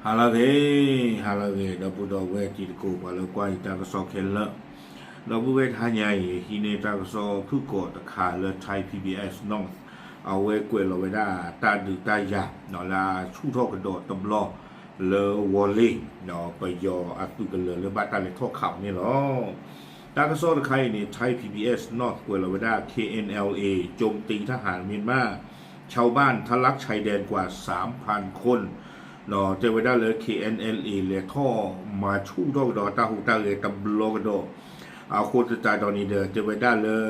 ဟါလၢအဂ့ၤ, ဟါလၢအဂ့ၤ ဒီပုၢ်ဒီဝဲၢ်တံၤသကိး ပှၤလၢကွၢ်ယတၢ်ကစီၣ်ခဲလၢာ်, ဒီပုၢ်ဝဲၢ်တဟါညါအံၤ ဟံးန့ၢ်တၢ်ကစီၣ်ဖုၣ်ကိာ်တခါလၢ Thai PBS North အဝဲကွဲးလီၤဝဲဒၣ်တၢ်ဒုးတၢ်ယၤ လၢအဆူၣ်ထီၣ်ကဒီးတဘျီ လၢဝီၤလ့ၤ ပယီၤအသုးကလၢၤလၢဘၣ်တၢ်လဲၤထီၣ်ခးအီၤန့ၣ်လီၤ. တၢ်ကစီၣ်တခါအံၤန့ၣ် Thai PBS North ကွဲးလီၤဝဲဒၣ် เคเอ็นแอลเอ โจมตีทหารเมียนมา ชาวบ้านทะลักชายแดนกว่าสามพันคน တဲဝဲဒၣ်လၢ เคเอ็นแอลเอ လဲၤထီၣ်မၤဆူၣ်ထီၣ်ကဒီးတၢ်ဟူးတၢ်ဂဲၤတဘျီကဒီး, အဃိသတးဒီးန့ၣ်ဒီး တဲဝဲဒၣ်လၢ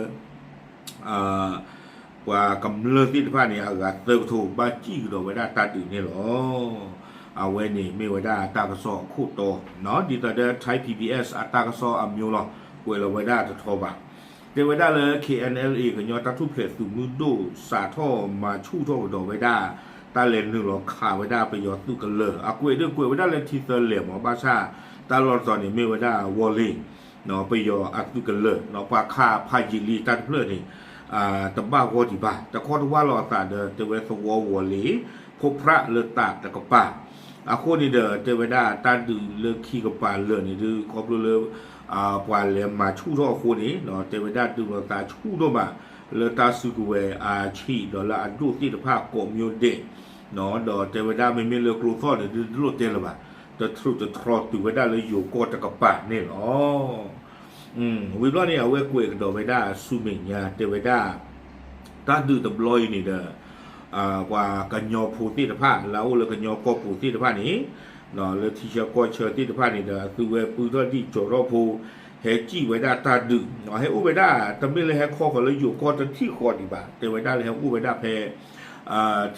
ပှၤကမျၢၢ်သ့ၣ်တဖၣ်န့ၣ် အဂၤသၢကထိ ဘၣ်စံၣ်ကဒီးဝဲဒၣ်တၢ်ဒုးန့ၣ်လီၤ. အဝဲန့ၣ်မ့ၢ်ဝဲဒၣ်တၢ်ကစီၣ်အခိၣ်တီ, ဒ်သိးဒီး Thai PBS အတၢ်ကစီၣ်အမျိုးလီၤ, ကွဲးလီၤဝဲဒၣ်တထီဘၣ်. တဲဝဲဒၣ်လၢ เคเอ็นแอลเอ ကညီတၢ်ထူၣ်ဖျဲးသုးမုၢ်ဒိၣ် စးထီၣ်မၤဆူၣ်ထီၣ်ကဒီးဝဲဒၣ် တၢ်လဲၤနုာ်လီၤခးဝဲဒၣ်ပယီၤသုးကလၢၤ, အကွဲးဒၣ်ကွဲးဝဲဒၣ်လၢထံသၢလဲၢ်မး, ဘၣ်ဆၣ်တၢ်လီၢ်တတီၤန့ၣ် မ့ၢ်ဝဲဒၣ်ဝီၤလ့ၤ ပယီၤအသုးကလၢၤ, ပှၤခးဖးယံာ်လံတၢ်တဖျၢၣ်န့ၣ် တဘၣ်ဂီၢ်ဒံးဘၣ်, တခီတဝၢ်လီၤအသးဒီး တဲဝဲသဝီဝီၤလ့ၤ ဖိဖြၣ်လၢတးတကပၤ, အဃိန့ၣ်ဒီး တဲဝဲဒၣ်တၢ်ဒုးလၢခံကပၤလၢာ်န့ၣ်ဒုး ခီဖျိလၢ ပှၤလဲၤမၤဆူၣ်ထီၣ်အဃိန့ၣ် တဲဝဲဒၣ်ဒုးလီၤသးဆူၣ်ဒိၣ်မး လၢတၢ်စုကဝဲၤအဆံးဒီးလၢအဒိၣ်သ့ၣ်တဖၣ်ကိးမံၤဒဲး, ဒီးတဲဝဲဒၣ်မ့မ့ၢ်လၢကျိသီၣ်န့ၣ်ဒုး တလိၣ်တဲလၢၤဘၣ်, တထြူးတထြီတုၤဝဲဒၣ်လၢယိၤကီၢ်တကပၤန့ၣ်လီၤ. ဝံၤဘျီန့ၣ် အဝဲကွဲးကဒီးဝဲဒၣ်ဆူမဲာ်ညါ တဲဝဲဒၣ် တၢ်ဒုးတဘျီအံၤန့ၣ်ဒီး ပှၤကညီဖိသ့ၣ်တဖၣ် လၢအအိၣ်လၢကညီကီၢ်ပူၤသ့ၣ်တဖၣ်န့ၣ် လၢထံဆၢကီၢ်ဆၢသ့ၣ်တဖၣ်န့ၣ်ဒီး အသုဝဲပုၢ်ထီၣ်ဒံၣ်ကၠီၤထီၣ်ဖိ ဟဲစံၣ်ဝဲဒၣ်တၢ်ဒုး, ဟဲအိၣ်ဝဲဒၣ် တမ့ၢ်လၢဟဲခီဃီၤလၢယိၤကီၢ်တထံၣ်ဃီဒံးဘၣ်, တဲဝဲဒၣ်လၢဟဲအိၣ်ဝဲဒၣ်ဖဲ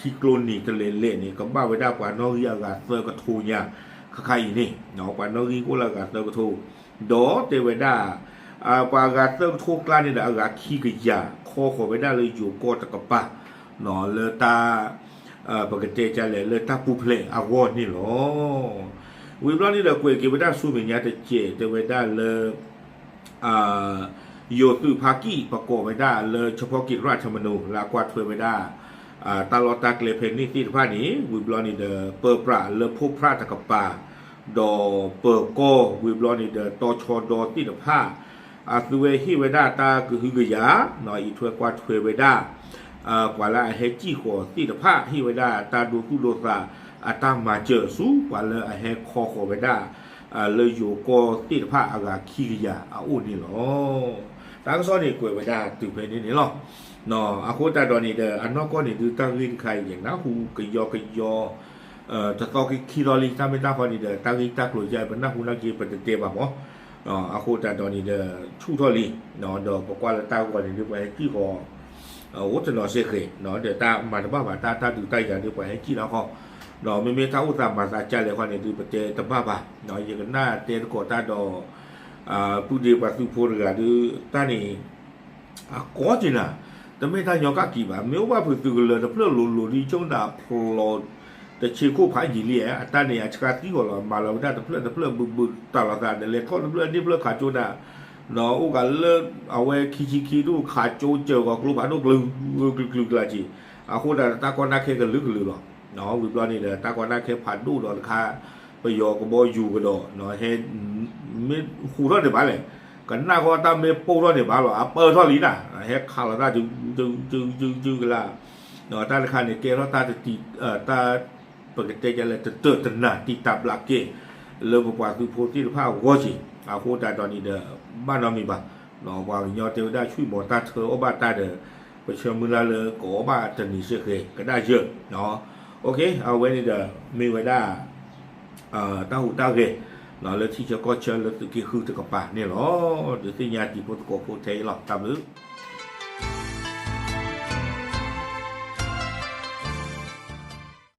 ထံကျိနံၤတလဲၤလဲၤန့ၣ် ကဘၣ်ဝဲဒၣ်ပှၤနီၣ်ဂံၢ်အဂၤသၢကထိညါ ခါခါအံၤန့ၣ် ပှၤနီၣ်ဂံၢ်ကအိၣ်လၢအဂၤသၢကထိ, ဒီးတဲဝဲဒၣ် ပှၤအဂၤသၢကထိကျါန့ၣ်ဒီး အဂၤခံကယၤ ခီဃီၤဝဲဒၣ်လၢယိၤကီၢ်တကပၤ လၢတၢ် ပကတဲဒ်လဲၣ် လၢတၢ်ပူၤဖျဲးအဂီၢ်န့ၣ်လီၤ. ဝံၤဘျီန့ၣ်ဒီး ကွဲးက့ၤဝဲဒၣ်ဆူမဲာ်ညါတစဲး တဲဝဲဒၣ်လၢ ယိၤသုးဖါကံၢ် ပကိးဝဲဒၣ်လၢ เฉพาะกิจราชธรรมนูญ လၢအကွၢ်ထွဲဝဲဒၣ် တၢ်လီၢ်တၢ်ကျဲဖဲန့ၣ်သ့ၣ်တဖၣ်န့ၣ် ဝံၤဘျီန့ၣ်ဒီး ပၢပြးလၢဖိဖြၣ်တကပၤ ဒီးပၢၤကီၢ် ဝံၤဘျီန့ၣ်ဒီး တီၤဆီဒီသ့ၣ်တဖၣ် အသုဝဲဟ့ၣ်ဝဲဒၣ်တၢ်ကဟုကယာ် အံးထွဲကွၢ်ထွဲဝဲဒၣ် ပှၤလၢအဟဲစံၣ်ဃီၤသ့ၣ်တဖၣ် ဟ့ၣ်ဝဲဒၣ်တၢ်ဒိသူၣ်ဒိသး အတၢ်မၤစၢၤဆူ ပှၤလၢအဟဲခီဃီၤဝဲဒၣ် လၢယိၤကီၢ်သ့ၣ်တဖၣ်အဂၤခံကယၤအအိၣ်န့ၣ်လီၤ. တၢ်ကစီၣ်န့ၣ်ကွဲးဝဲဒၣ်တုၤဖဲန့ၣ်န့ၣ်လီၤ. အဃိသတးဒီးန့ၣ်ဒီး အနီၢ်ကီၢ်န့ၣ်ဒုး တၢ်ဂ့ၢ်တခါအံၤ ယနၢ်ဟူကယီကယီ တသီခံသီလံ တၢ်မ့ၢ်တၢ်ဃီန့ၣ်ဒီး တၢ်ဂ့ၢ်တၢ်ကျိၤယါ ပနၢ်ဟူနၢ်က့ၤ ပတတဲဘၣ်မး. အဃိသတးဒီးန့ၣ်ဒီး ဆူၣ်ထီၣ်လံ ဒီးပကွၢ်လၢတၢ်ဂီၤန့ၣ်ဒုး ပှၤဟဲစံၣ်ဃီၤ အိၣ်တနီၤစ့ၢ်ကီး ဒီးတၢ်မၤတဘၣ်ဘၣ် တၢ်တၢ်ဒုးတၢ်ယၤဒုး ပှၤဟဲစံၣ်လၢဃီ ဒီးမ့မ့ၢ်တၢ်အိၣ်သးမၤသးကလဲာ်ဃီန့ၣ်ဒုး ပတဲတဘၣ်ဘၣ်. ယကနၣ်တဲသကိးတၢ်ဒီး ပုၢ်ဒ့ပှၤသုးဖိတဂၤဒုး တၢ်န့ၣ် အကီက့ၤနၤ, တမ့ၢ်တၢ်ညီကၣ်ကံၤဘၣ်, မ့ၢ်အိၣ်ဘၣ်ဖုးသုးကလၢၤတဖျၢၣ်လိၤလိၤဒ်ဆိကမိၣ်တၢ်ဖျိး တဆံးခိၣ်ဖးယံာ်လံ, အတၢ်န့ၣ်အဆှါသံဂီၤလီၤ, မၤလီၤဝဲဒၣ်တဖျၢၣ်တဖျၢၣ်ဘုးဘုးတၢ်လီၤသးဒီး လဲၤထီၣ်တဖျၢၣ်န့ၢ်ဖျၢၣ်ခးကၠိနၤ, ဒီးအိၣ်ကးလၢ အဝဲခံဆံခံဒိၣ်ခးကၠိစၢၤဂီၤကျိဖးဒိၣ်ကျုၤ ကျုၤကျုၤကျါက့ၤ, အဃိသတးတၢ်ကီတၢ်ခဲကလုာ်ကလုာ်လီၤ. ဝံၤဘျီန့ၣ်ဒီး တၢ်ကီတၢ်ခဲဖးဒိၣ်ဒီးတခါ ပယီၤကဘီယူၤကဒီး ဟဲ မ့ၢ်ဟူးထီၣ်န့ၣ်ဘၣ်လဲၣ်, ကနၣ်ဃီတၢ်မ့ၢ်ပိၢ်ထီၣ်န့ၣ်ဘၣ်လီၤ, အပၢၢ်ထီၣ်လံနၤ, ဟဲခးလီၤတၢ် ကကကကကကလါ, တၢ်တခါန့ၣ် ကဲထီၣ်တၢ်တတံၤ တၢ် ပကတဲဒ်လဲၣ် တတၢၢ်တနၢ်တံာ်တာ်ဘျးကဲ လၢပပှၤသုးဖိသ့ၣ်တဖၣ်အဂီၢ်က့ၤ, အဃိသတးဒီးန့ၣ်ဒီး ဘၣ်နီတမံၤဘၣ်, ပှၤကညီတဲဝဲဒၣ် ဆူၣ်မီၤတၢ်ထၢအီၣ်ဘၣ်တၢ်ဒီး ပဆၢမုၢ်လၢ်လၢကအိၣ်ဘၣ်တနံၤစ့ၢ်ကီး ကဒၣ်ယၢၢ်, အဝဲန့ၣ်ဒီး မ့ၢ်ဝဲဒၣ် တၢ်ဟူးတၢ်ဂဲၤ လၢထံဆၢကီၢ်ဆၢလၢသုးက့ဃုတကပၤန့ၣ်လီၤ. ဒုးသ့ၣ်ညါတံၤဖိသကိးဖိထဲအံၤလီၤ. တၢ်ဘျုး